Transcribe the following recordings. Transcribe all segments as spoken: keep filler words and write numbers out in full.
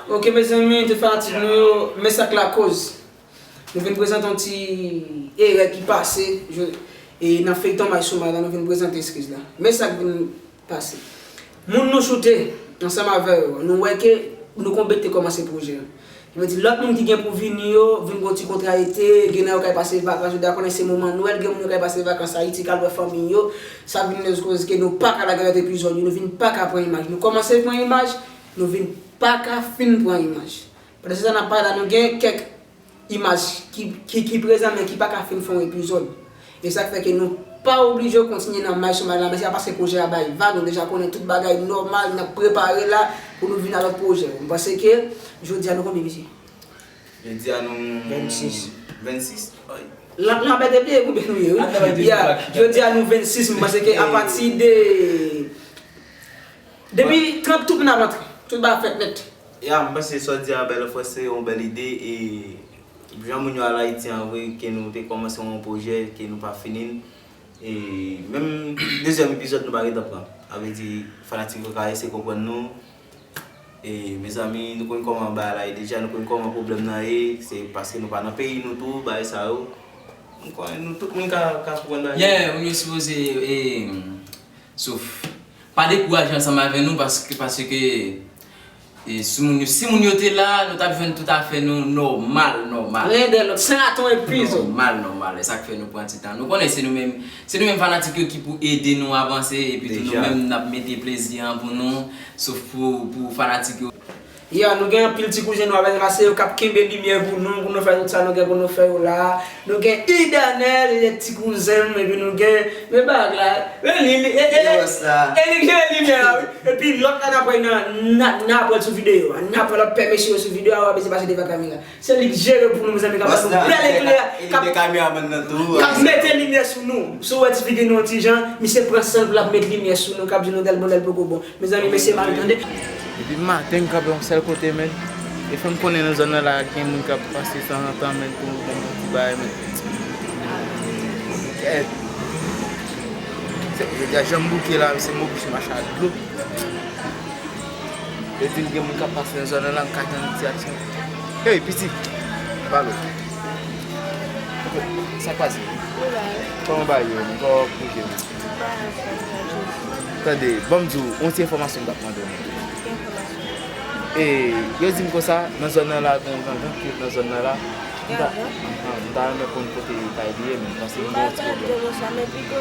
Ok, mezanmi, tout fanatik nou yo, men sa k lakoz. Nou vin prezante yon ti erè ki pase, e nan feyton May sou May la, nou vin prezante eskiz la. Men sa k vin pase. Moun nou choute ansanm avè yo, nou wè ke nou konbet te kòmanse pwojè a. Sa vle di, lòt moun ki gen pou vini yo, vin gon ti kontrariyete, gen nan yo k al pase vakans, yo dakò nan se moman Nwèl, gen moun yo k al pase vakans Ayiti, k al wè fanmi yo. Sa vin lèz koz ke nou pa ka lage lòt epizòd yo, nou vin pa ka pran imaj. Nou kòmanse pran imaj, nou vin pa ka fin pran imaj. Pandan se tan n ap pale la, nou gen kèk imaj ki, ki, ki prezan, men ki pa ka fin fè yon epizòd. E sa k fè ke nou pa oblije kontinye nan May sou May la, men se pa paske pwojè a bay vag, nou deja konnen tout bagay nòmal, n ap prepare la pou nou vin a lòt pwojè. M panse ke jodi a nou konbyen, mesye? Jodi a nou vennsis. Vennsis? Lan, lan bèt epi konbyen nou ye, wi. Ya, jodi a nou vennsis, m panse ke apati de, depi trant tout moun ap antre, tout bagay fèt nèt. Ya, m panse sa w di a bèl, frè, se yon bèl ide, e jan moun yo al Ayiti an vre, ke nou te kòmanse yon pwojè, ke nou pa fini l, e menm dezyèm epizòd nou pa gentan pran. Sa vle di, fanatik yo ka eseye konprann nou, e mezanmi, nou konn kòman bagay la ye deja, nou konn kòman pwoblèm nan ye, se paske nou pa nan peyi nou tou, bagay sa yo. Nou konnen, nou tout moun ka, ka konprann bagay yo. Yeah, ou yo sipoze, e, Sof. Pa dekouraje ansanm avè nou paske, paske, e, si moun yo, si moun yo te la, nou t ap jwenn tout afè nou nòmal, nòmal. Ren dè lòt, san aton epi zo. Nòmal, nòmal. E sa k fè nou pran ti tan. Nou konnen se nou menm, se nou menm fanatik yo ki pou ede nou avanse, epi tou nou menm n ap mete plezi an pou nou, sof pou, pou fanatik yo. Ya, nou gen anpil ti kouzen nou avè nou la, se yo k ap kenbe limyè pou nou, pou nou fè tout sa nou gen pou nou fè yo la. Nou gen Idanèl, e ti kouzen m, epi nou gen, men bag la, men li, li, e, e, e, e li k jere limyè la, wi. Epi lòt la n ap wè nan, n ap, n ap wè l sou videyo a, n ap wè lòt pè mesye yo sou videyo a, w ap ese pase devan kamera. Se li k jere pou nou, mezanmi, k ap ba nou bèl ekleraj, k ap, k ap mete limyè sou nou. Si w wè ti figi nou yon ti jan, misye pran san l pou l ap met limyè sou nou, k ap di nou tèl bon, tèl poko bon. Mezanmi, mesye mal tande. Depi maten, m kanpe yon sèl kote, menn. E fò n konnen nan zòn nan la, gen moun k ap pase tanzantan, menn, pou ban m yon ti bagay, menn. Kèt. Se, jodi a, jan m bouke la, se m oblije mache ak dlo. Yo di m gen moun k ap pase nan zòn nan la, m ka tann ti aksyon. Hey, pitit! Pale. Sa k pase? Kòman bagay yo? Kòman koze yo? Tande, ban m di w, yon ti enfòmasyon m t ap mande w. Ki enfòmasyon? E, yo di m konsa, nan zòn nan la, gen yon gangan ki ret nan zòn nan la. M ta, gangan? Anhan, m ta renmen konn kote kay li ye, men m panse m gen yon ti pwoblèm. Ou pa tande konsa, men pito,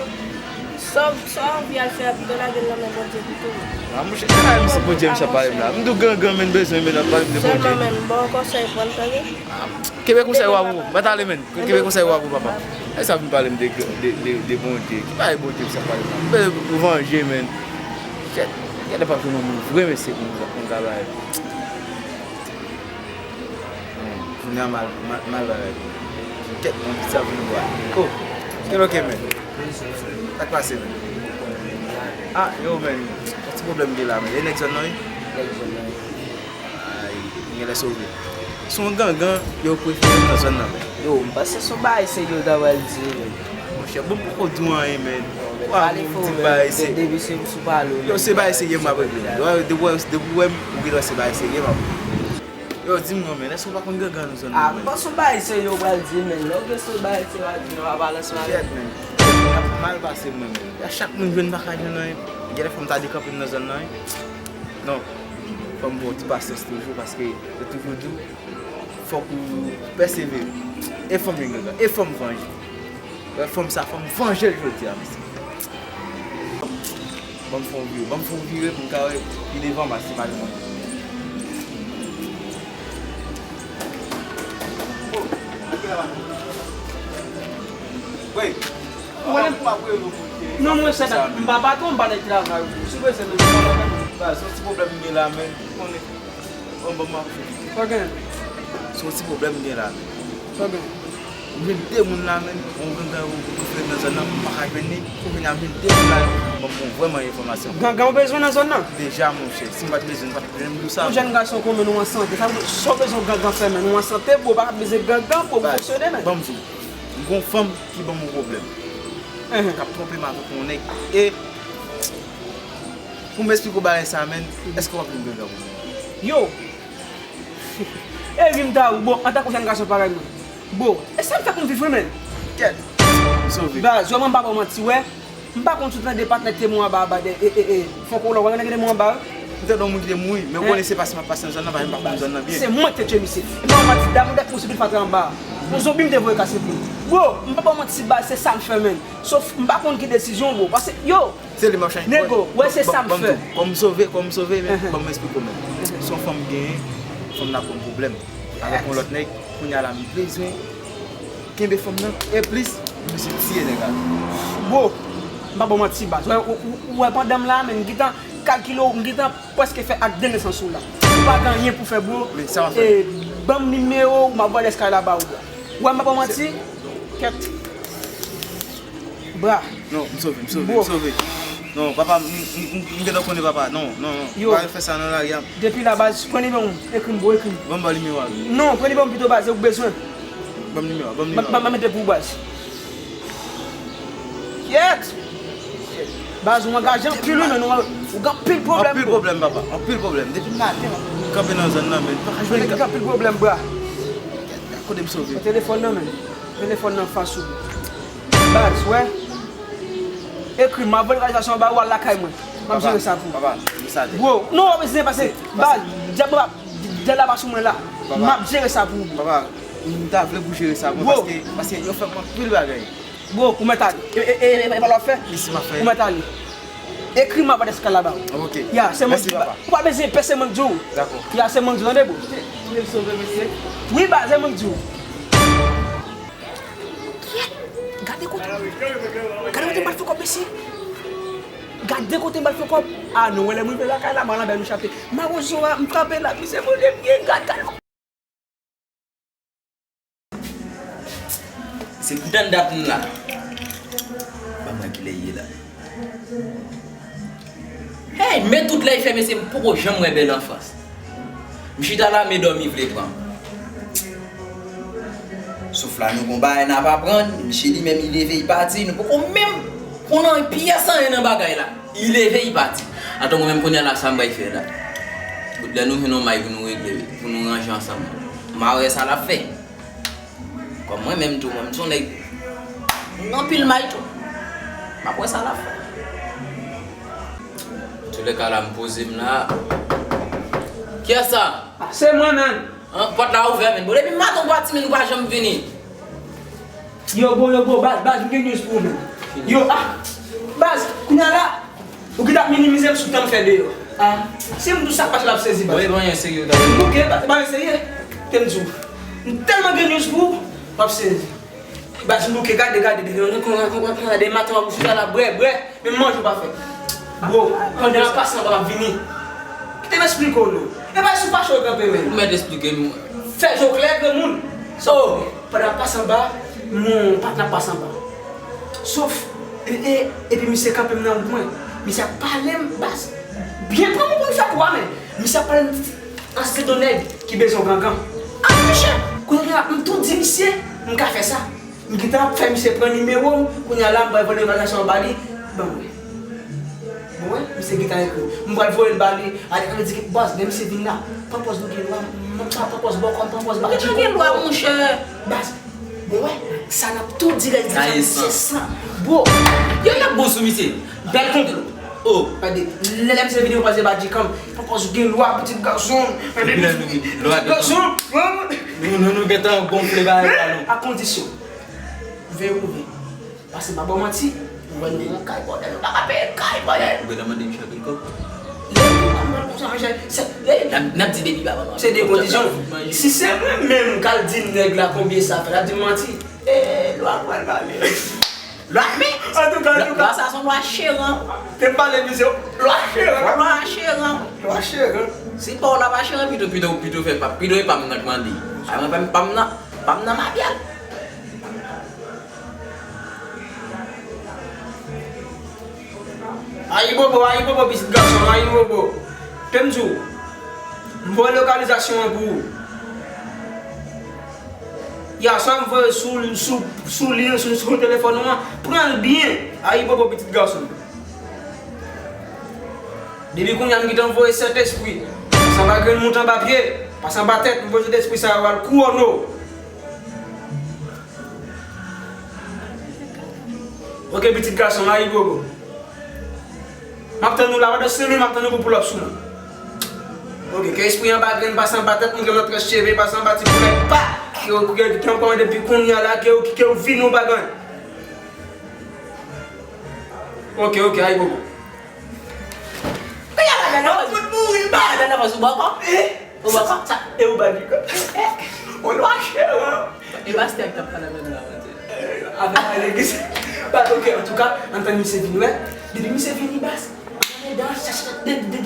sa w, sa w anvi al fè a, pito lage l nan men Bondye pito. A, monchè, se pa menm si Bondye misye ap pale m la. M di w gangan, men m bezwen, men ap pale m de Bondye. Sèlman, men, m ba w konsèy, pran l, tande? Kenbe konsèy w a pou ou. Mèt ale, menn. Kenbe konsèy w a pou ou, papa. E sa vin pale m de, de, de, de Bondye. Ki bagay Bondye sa pale m la? M bezwen pou vanje, menn. Shit. Genlè p ap jwenn yon moun vre, mesye, pou m ka, pou m ka bay. Kounye a mal, mal, mal bagay. Kèt, yon piti sa pou nou bwè. Oh, kèt, ok, menn. Sa k pase, menn? Ah, yo, menn. Yon ti pwoblèm gen la, menn. E nèg zòn nan, wi? Nèg zòn nan, wi. Ay, m genlè sove. Se yon gangan yo prefere nan zòn nan, menn. Yo, m panse se yon bagay serye w ta pral di, menn. Monchè, bon, m poko di w anyen, menn. Wa, m di bagay serye. Depi se sou pale w, yo, se bagay serye m ap regle. Depi w wè, depi w wè m, ou genlè se bagay serye m ap regle. Yo, di m non, menn, èske w pa konn gangan nan zòn nan, menn? Ah, m panse se yon bagay serye w pral di, menn. Lè w gen se yon bagay serye w ap di, non, w ap balanse w avè m. Kèt, menn. L ap mal pase mwen, menn. A chak moun jwenn m pa ka jwenn anyen. Genlè fò m ta dekanpe m nan zòn nan, wi. Non, fò m gen yon ti pasyans toujou, paske yo toujou di w, fòk ou pèsevere. E fò m gen gangan, e fò m vanje. Wè, fò m sa, fò m vanje l jodi a, mesye. Ban m fè yon vire, ban m fè yon vire pou m ka wè pi devan m a si m al jwenn. Wi. Mwen menm, non, mwen se nèg, m pa patwon, m pa nèg travay. Si w bezwen, men, se yon ti pwoblèm m gen la, men, konnen. Bon, bon, bon. Sa w gen? Se yon ti pwoblèm m gen la, men. Sa w gen? M jwenn de moun la, men. Yon gangan yo prefere nan zòn nan, m pa ka jwenn li. Kounye a, m jwenn de moun la, ban m vrèman enfòmasyon. Gangan w bezwen nan zòn nan? Deja, monchè. Si m pa t bezwen, m pa t ap jwenn m di w sa. Yon jèn gason kòm nou an sante. Sa w bezwen yon gangan fè, men nou an sante, bro, pa bezwen gangan pou fonksyone, men. Ban m di w. M gen yon fanm ki ban m yon pwoblèm. K ap twonpe m avèk yon nèg. E pou m esplike w bagay sa, menn, èske w ap vin gangan pou mwen? Yo! E wi m ta ou, bon, antanke yon jèn gason parèy mwen. Bon, e sa m fè pou m viv wi, men. Kèt, m sove. Baz, wè mwen m pa ba w manti, wè. M pa konn si w tande patnè te mwen anba anba de, e, e, e, fon kolò, wè nèg te mwen anba, wi. M tande yon moun ki te mouri, men w konnen se pa si m ap pase nan zòn nan, paske m pa konn zòn nan byen. Se mwen ki te tchwe misye. E pa w manti, dam, ou te fè yon sipil fatra anba. Yon zonbi m te voye kase pou li. Bro, m pa ba w manti, baz, se sa m fè, men. Sof, m pa konn ki desizyon, bro, paske, yo, Se li m ap chache. Nego, wè se sa m fè. Kòm m sove, kòm m sove, men ban m esplike w, men. Se yon fanm m genyen, fanm nan ap ban m pwoblèm. Avèk yon lòt nèg, kounye a la m bezwen kenbe fanm nan, e plis, misye tiye nèg la. Bro, m pa ba w manti, baz. Wè, ou, ou, ou wè pandan m la, men m gentan kalkile w, m gentan prèske fè ak de nesans ou la. Ou pa gen anyen pou fè, bro. Men sa w ap fè. E, ban m nimewo w, m ap voye Skyla ba ou, bro. Wè, m pa ba w manti. Kèt. Bra. Non, m sove, m sove, m sove. Non, papa, m, m, m, m gentan konnen papa. Non, non, non. Yo. Pa fè sa nan lari a. Depi la, baz, pran nimewo m, ekri m, bro, ekri m. Ban m ba w nimewo a. Non, pran nimewo m pito, baz, se ou k bezwen. Ban m nimewo a, ban m nimewo a. Ban, ban, ban m mete pou ou, baz. Kyèt! Baz, ou angaje anpil, wi, men ou, ou gen anpil pwoblèm, bro. Anpil pwoblèm, papa. Anpil pwoblèm. Depi maten, m kanpe nan zòn nan, men m pa ka jwenn. Ou gen anpil pwoblèm, bra. Kote m sove? Telefòn nan, men. Telefòn nan fas ou. Baz, wè. Ekri m, m ap voye lokalizasyon an ba ou, al lakay mwen. M ap jere sa pou ou. Papa, papa, m sa te. Bro, non, w ap ezite pase. Baz, dyab la, dyab la pa sou mwen la. Papa. M ap jere sa pou ou. Papa, m ta vle pou w jere sa pou mwen, paske, paske yo fè m anpil bagay. Bro, ou mèt ale. E, e, e, e, e pa l w ap fè? Wi, se m ap fè. Ou mèt ale. Ekri m ap adrès kay la ba ou. Ok. Ya, se mwen k di w. Mèsi, papa. Ou pa bezwen pè, se mwen k di w. Dakò. Ya, se mwen k di w, tande, bro. Wi, baz, se mwen k di w. Gade kote. Gade kote m al fè kòb, mesye. Gade kote m al fè kòb. Ah non, wè lè m rive lakay la, m al anba nou chape. Mawozo a, m kanpe la, misye mande m gen, gade, gade. Se pou tann dat m la. Ban m wè kilè l ye la. Hey, men tout lè fè, mesye, m poko janm wè bèl anfas. M chita la, men dòmi vle pran m. Sof la, nou gon bagay n ap aprann, misye li menm, li leve, li pati, nou poko menm konn pyès anyen nan bagay la. Li leve, li pati. Atò, mwen menm, kounye a la, sa m pral fè la? Kout lè nou jwenn yon may pou nou regle, pou nou ranje ansanm. M a wè sa l ap fè. Kòm mwen menm tou, mwen, m se yon nèg, m gen anpil may tou. M ap wè sa l ap fè. Antoulèka la, m poze m la. Kiyès sa? Se mwen menm. An, pòt la ouvè, men. Bon, depi maten ou pati, men ou pa janm vini. Yo, bon, yo, bon, baz, baz, m gen news pou ou, men. Yo, ah, baz, kounye a la, ou ki t ap minimize m sou tan m fè deyò. Ah, si m di w sa k pase la, w ap sezi, baz. Wi, bon, yon serye, w ta. M bouke, baz, pa yon serye. Te m di w. M tèlman gen news pou ou, w ap sezi. Baz, m bouke, gade, gade, gade, gade, maten w ap chita la, brè, brè, menm manje w pa fè. Bro, pandan w ap pase anba, m ap vini. Kite m esplike w, non. E pa sou fache w kanpe, men. Ou mèt esplike m. Fè je w klè, granmoun. So, pandan w ap pase anba, mon patnè ap pase anba. Sof, e, e, epi misye kanpe m nan wout mwen. Misye ap pale m, baz. Byen pran mwen pou m fè kou a, men. Misye ap pale m an se de nèg ki bezwen w gangan. Ah, monchè, kounye a m tou di misye, m ka fè sa. M gentan ap fè misye pran nimewo m, kounye a la m pral voye lokalizasyon an ba li. Ban mwen. Bon, wè, misye gentan ekri. M pral voye l ba li. Ale, ale di, baz, lè misye vin la, pran pòz nou gen lwa, m, m, pran pòz bòkò m, pran pòz baz. Ou gentan gen lwa, monchè. Baz, bon, wè, sa n ap tou di, rès di sa, misye san. Bro. Yo, y ap bon sou misye. Bèl konplo. Oh. Gade, lè, lè misye vini, yo pase ba di kanm. Pran pòz ou gen lwa, pitit gason. Epi lè nou gen lwa, gen gason. Nou, nou, nou gentan gonfle bagay la, nou. A kondisyon. Veye ou veye. Paske m pa ba w manti. Ou wè nou nan kay bòdèl, nou pa ka peye kay bòdèl. Ou gentan mande misye anpil kòb. Lè nou pa mande konsa, monchè, se, n ap, n ap di depi pa ban nou. Se de kondisyon. Si se mwen menm k al di nèg la konbyen sa fè, l ap di m manti. E, lwa pral pale. Lwa, men, antouka, antouka. Lwa sa se yon lwa cheran. Te m pale misye, lwa cheran. Lwa cheran. Lwa cheran. Si pa w la pa cheran, pito, pito, pito fè pa, pito e pa m nan k mande. A mwen, pa m, pa m nan, pa m nan mabyal. Ayibobo, ayibobo, pitit gason, ayibobo. Te m di w, m voye lokalizasyon an pou ou. Yaswa m voye sou, sou, sou li an, sou, sou telefòn ou an. Pran l byen. Ayibobo, pitit gason. Depi kounye a m gentan voye Sentespri. Sanba grenn mout anba pye. Pase anba tèt, m voye tout espri sa yo al kouwone w. Ok, pitit gason m, ayibobo. M ap tann ou la, pandan senk minit, m ap tann ou pou pull up sou mwen. Ok, ke espri anba grenn pase anba tèt mwen, ke nan tranch cheve, pase anba ti boulèt, pa! Ke w, ke, ke w kòmande depi kounye a la, ke w, ke w vini ou pa gen. Ok, ok, ayibobo. Kounya la, men non, fout mouri, ba. Ba, nan fòs ou bòkò? Eh? Ou bòkò? Sa, e ou ba di kò. On lwa chè, wi. E pastè k t ap pale avè nou la, mwen di. Avè legliz. Ba, ok, antouka, ann tann misye vini, wè. Depi misye vini, bas. Ann dan, chache, de, de,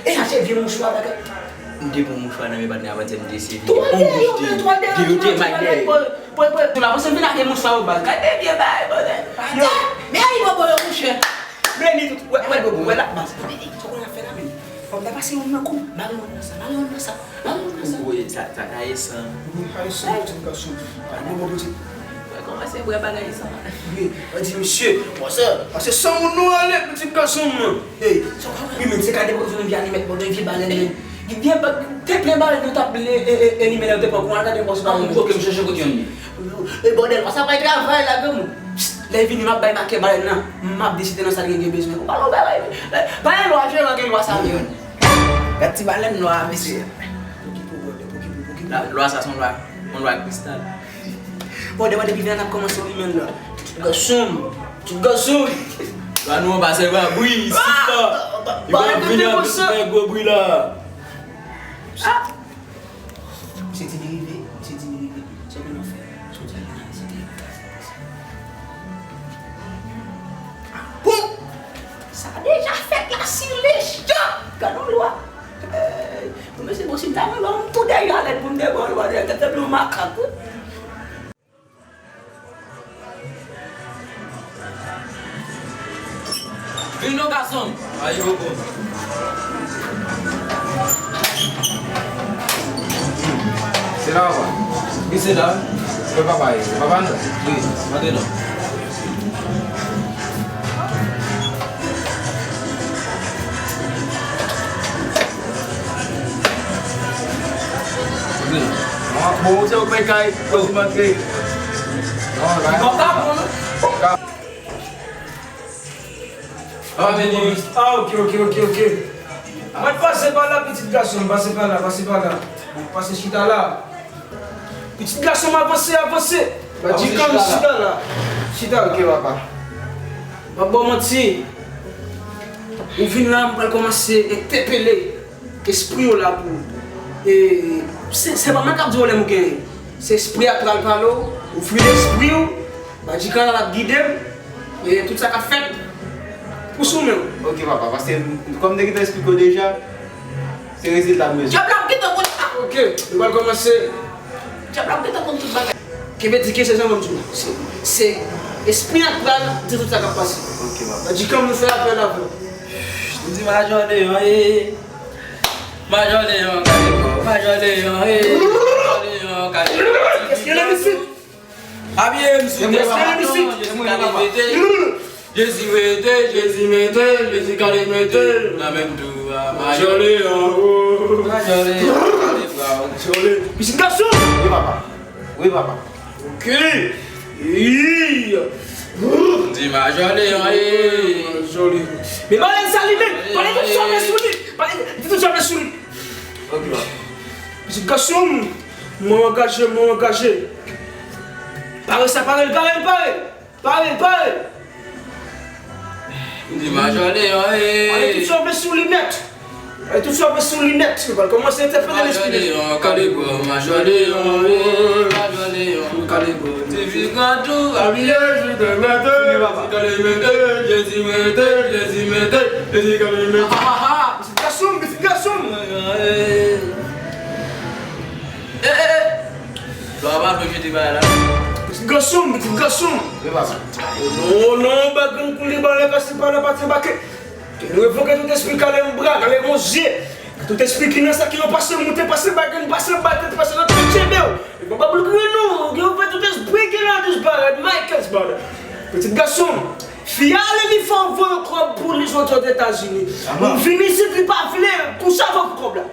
chache vye mouchwa, bagay. M te pran mouchwa nan men patnè avantyè, m te eseye vide. Twal dèyè yo, men twal dèyè yo, twal dèyè yo, twal dèyè yo, Pou, pou, pou la, pou se vin ak mouchwa yo, baz. Gade vye bagay, bòdèl. Yo. Men ayibobo yo, monchè. Beni tout, wè, wè, bobo, wè la, baz. Beni, sa w konn ap fè la, men. Fò m ta pase youn nan kou, ba youn nan sa, ba youn nan sa, ba youn nan sa. Wi, sa, sa, sa, e san. Wi, sa, e san, pitit gason. Ayibobo, pitit. Wè, kòmanse bwè bagay sa. Wi, mwen di, misye, pase, pase san moun nou ale, pitit gason, mwen. Ey, wi, men se ka depo joun vye animèt, bòdèl vye balèn, men. Vye ba-, te plen bagay nou t ap li-, e, e, elimine yo te pran kou, al gade bòs pa moun. Ok, m chèche kote yon li. E bòdèl, sa pa travay la, granmoun. Lè vini, m ap bay makè balèn nan. M ap deside nan sa l gen, gen bezwen. Ou pa lè bagay. Balèn lwa, jeran gen lwa sa menm. Gad ti balèn nwa a, mesye. Lwa sa se yon lwa, yon lwa kristal. Bòdèl, bòdèl, depi vin n ap kòmanse limen la. Ti gason, ti gason. Lwa nou an pa sèvi a bri, sita. Li pa vini an bri la. Misye di li rive, misye di li rive. Sa w konn ap fè? Soti la, soti la. Bon! Sa deja fèt la, si li chan! Gad yon lwa! Bon, mesye, bon, si m ta gen lwa, m tou dèyè alèt pou m te ba w lwa, dèyè tèt yon makak, wi. Vin non, gason m. Ayibobo. Se la, papa. Wi, se la. Mwen papa ye. Papa nou? Wi, antre non. Bon, se ou k bay kay, ou di m antre. Bon, ka bon, non? Ah, ok, ok, ok, ok. Mwen pase pa la, pitit gason, pase pa la, pase pa la. Pase chita la. Pitit gason m, avanse, avanse. Ba di kan chita la. Chita, ok, papa. M ap ba w manti. Ou vin la, m pral kòmanse entèpele espri yo la pou ou. E se, se pa mwen k ap di w lè m genyen. Se espri a k pral pale w, ouvri lespri w, ba di kan la l ap gide m. E tout sa k ap fèt pou sou men w. Ok, papa, paske m, kòm m te gentan eksplike w deja, Se rezilta m bezwen. Dyab la ap gentan konn sa. Ok, nou pral kòmanse. Dyab la ap gentan konn tout bagay. Kenbe di ke se jan mwen di w. Se, se espri a k pral di tout sa k ap pase. Ok, papa. Di kan nou fè apèl avè w. M di majò Leyon, e. Majò Leyon, kale kò. Majò Leyon, e. Majò Leyon, kale kò. Eske lè isit? Apiye m sou tèt mwen, Jezi ka remete. Jezi mete, Jezi mete, Jezi ka remete. Nan menm tou a, majò Leyon. Majò Leyon. Pitit gason. Wi, papa. Wi, papa. Ok. Di majò Leyon, e. Majò Leyon. Men balèn sa li menm. Balèn tout sa fè sou li. Balèn tout sa fè sou li. Ok, papa. Pitit gason. Mwen angaje, mwen angaje. Pare sa, pare l, pare l, pare l. Pare l, pare l. M di majò Leyon, e. Ale tout sa w vle sou li nèt. Ale tout sa w vle sou li nèt. Nou pral kòmanse entèpele lespri. Majò Leyon, kale kò, majò Leyon, e. Majò Leyon, kale kò. Ti fi grandou, abiye, Jezi mete, Jezi ka remete, Jezi mete, Jezi ka remete. Ha, ha, ha. Pitit gason, pitit gason. Eh, eh, eh. Lwa pa vle jete bagay la. Pitit gason, pitit gason. Wi, papa. Non, non, bagay koule balè pase pa la, pati bake. Ke nou revoke tout espri kale yon bra, kale yon zye. Tout espri ki nan sa ki yo pase moute, pase bagay, pase batè, pase nan tèt, tyenbe w. E papa boul grenn ou, yo fè tout espri ki la disparèt, Michael Spada. Pitit gason, fi a ale li fè yon voye kòb pou li soti Ozetazini. Ou vin isit, li pa vle kouche avè w pou kòb la.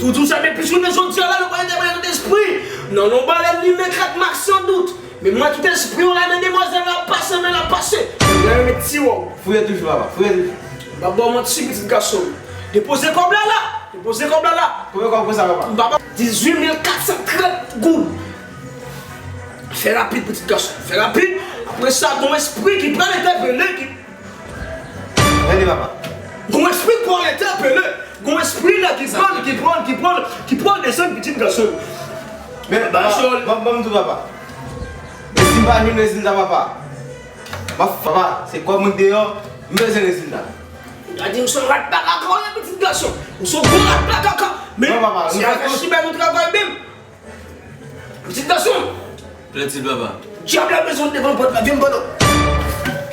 Ou di w sa, men plis jounen jodi a la, nou pral entèprete tout espri. Non, non, balèn li men kat mak san dout. Men mwen, tout espri w la, men demwazèl la pase, men la pase. Lè yo met ti wòw. Fouye toujou, papa. Fouye toujou. M pa ba w manti, pitit gason. Depoze kòb la la. Depoze kòb la la. Konbyen kòb konsa, papa? M pa ba w dizuit mil kat san trant goud. Fè rapid, pitit gason. Fè rapid. Apre sa, gon espri ki pral entèpele, ki Rele papa. Gon espri k pral entèpele. Gon espri la ki pran, ki pran, ki pran, ki pran desann pitit gason. Men, papa, ban m di w papa. Men si m pa jwenn rezilta papa. M ap, papa, se kòb mwen deyò, m bezwen rezilta. Ou ta di m se yon rat pa kaka ou ye pitit gason. Ou se yon gwo rat pa kaka. Men, non, papa, se avèk chimè nou travay menm. Pitit gason. Plenti papa. Dyab la bezwen devan pòt la, vye m balo.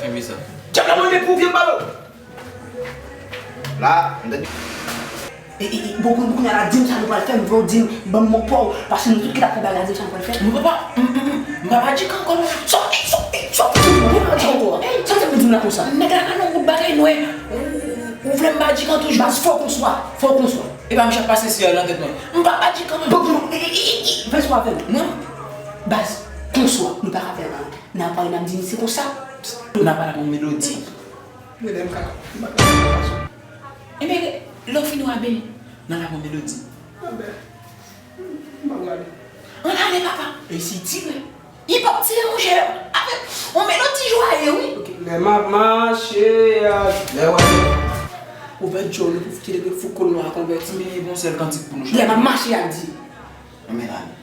Kenbe sa. Dyab la mande pou vye m balo. La, m te E, e, e, bon, bon, bon, la, di m sa nou pral fè, m vle w di m, ban m mo pa w, paske nou tout ki t ap fè bagay la, di m sa nou pral fè. Non, papa, m, m, m, m pa Badjikan ankò non. Sòti, sòti, sòti, m pa Badjikan ankò. Ey, sa w te vin di m la konsa? Nèg la ka nan wout bagay nwè. Ou, ou, ou vle m Badjikan toujou? Baz, fò w konswa, fò w konswa. E pa m chak pase siyal nan tèt mwen. M pa Badjikan menm. Bon, bon, e, e, e, e, fè sou avè m. Non. Baz, konswa, nou pa ka fè anyen. N a pale, n ap di, se konsa. N a pale ak yon melodi. Medam ka, m pa ka fè anyen. Ebyen, lè w fini w a benyen nan la bon melodi. Anben, m pa prale. Ann ale, papa. E si tire? Li p ap tire, monchè. Avèk yon melodi jwaye, wi. Ok, lè m ap mache a. Lè w a. Ouvè djòl ou pou kite de fouk kòlon a konvèti. Men bon, sèl kantik pou nou chante. Lè m ap mache a di. Anben, ale.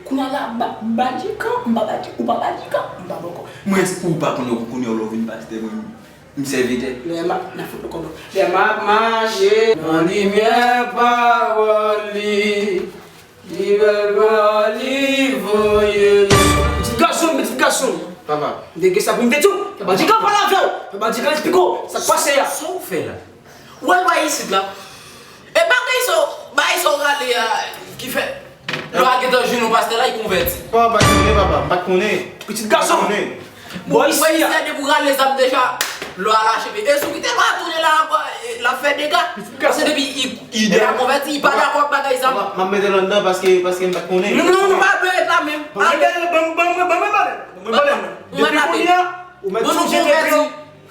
Kounye a la, ba-, Badjikan, m pa Badji-, ou pa Badjikan, m pa bòkò. Mwen, ou pa konnen, ou konnen lè w vin pastè, mwen, m sèvitè. Lè m ap, n a fout nou kòb. Lè m ap mache nan limyè pawòl li, li bèl pawòl li voye. Pitit gason, pitit gason. Papa. M te gen sa pou m te di w. Fè Badjikan pale avè w. Fè Badjikan esplike w sa k pase a. Sa w fè la? Ou wè l bay isit la? E bagay sa w, bagay sa w rale a ki fè lè w a gentan jwenn yon pastè la, li konvèti. Papa, m pa t konnen, papa, m pa t konnen. Pitit gason. M pa t konnen. Bon, isi a, depi w rale zam deja, lwa a lache. E si w kite lwa a tounen la ankò, e, l ap fè dega. Pitit gason. Paske depi li, li deja konvèti, li pa dakò ak bagay zam. M ap, m ap mete l anndan paske, paske m pa t konnen. Non, non, non, pa mete la menm. Ban mwen, ban mwen, ban mwen, ban mwen pale. Ban mwen pale. Depi kounye a, ou mèt sonje depi.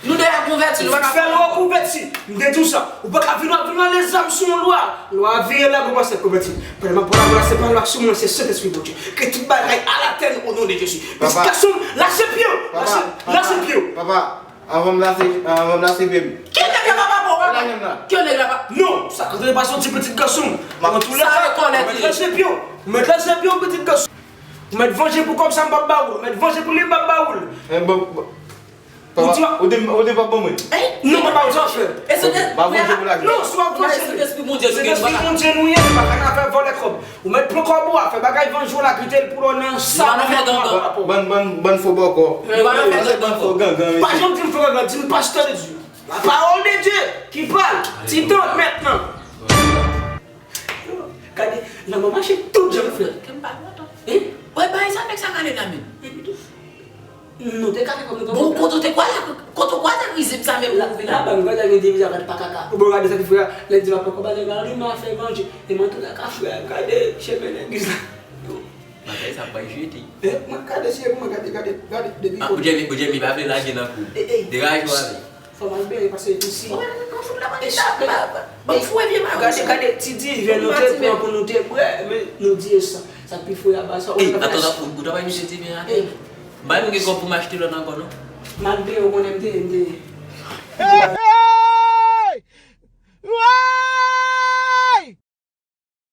Nou deja konvèti, nou pa ka fè lwa konvèti. M te di w sa. Ou pa ka vin ap vin rale zam sou yon lwa. Lwa a vire la pou pastè konvèti. Pandan m ap pale avè w la, se pa lwa k sou mwen, se Sentespri Bondye. Ke tout bagay al atè o non de Jezi. Pitit gason m, lase pye w. Lase, lase pye w. Papa, anvan m lase, anvan m lase pye m. Ki nèg la papa pou w, papa? Ki nèg la papa? Non, sa k antre pa soti pitit gason m. An tou lè ka, ou mèt lase pye w. Ou mèt lase pye w, pitit gason m. Ou mèt vanje pou kòb sa m p ap ba ou l. Ou mèt vanje pou li m p ap ba ou l. Eh, bon, bon. Ou di, ou di, ou di pa ban mwen. Non, papa, ou di w ap fè. E se te, m ap vanje pou lavi. Non, si w ap vanje, Sentespri Bondye nou gen, Sentespri Bondye nou ye, nou pa ka nan afè vòlè kòb. Ou mèt pran kòb ou a, fè bagay vanje w la, kite l pou lò nan sa. Nou pa nan fè gangan. Bann, bann, bann fo bòkò. Nou pa nan fè gangan. Fo gangan, mesye. Pa janm di m fo gangan, di m pastè de Dye. La parole de Dieu qui parle. Ti tan mentnan. Gade, lanmò mache tout jan, frè. Kè m pa kontan. Hein? Wè, bay sa nèg sa rale la menm. Nou te ka fè kòb nou. Bon, kote w te kwaze, kote w kwaze rizib sa menm la, la, ban m gade gen divizyon avèk pa kaka. Bon, gade sa ki frè, lè di m ap poko ba nèg la, li m a fè manje. E mwen tou la ka frè, gade chemen legliz la. Bagay sa bay jete. Eh, mwen gade si e pou mwen gade, gade, gade, depi. Ah, ou Jeremy, ou Jeremy pa vle lage nan kou. Eh, eh. Deraje w ale. Fò m al benyen paske isi. Ban m fout la ban m fout wè vye maron. Gade, gade ti diven nou te pran pou nou te bwè, men nou di e sa. Sa k pi fou a ba sa. Ey, atann, ou ta bay misye ti diven atè. Ey. M pa menm gen kòb pou m achte lòt ankò non. M al benyen, ou konnen m te, m te.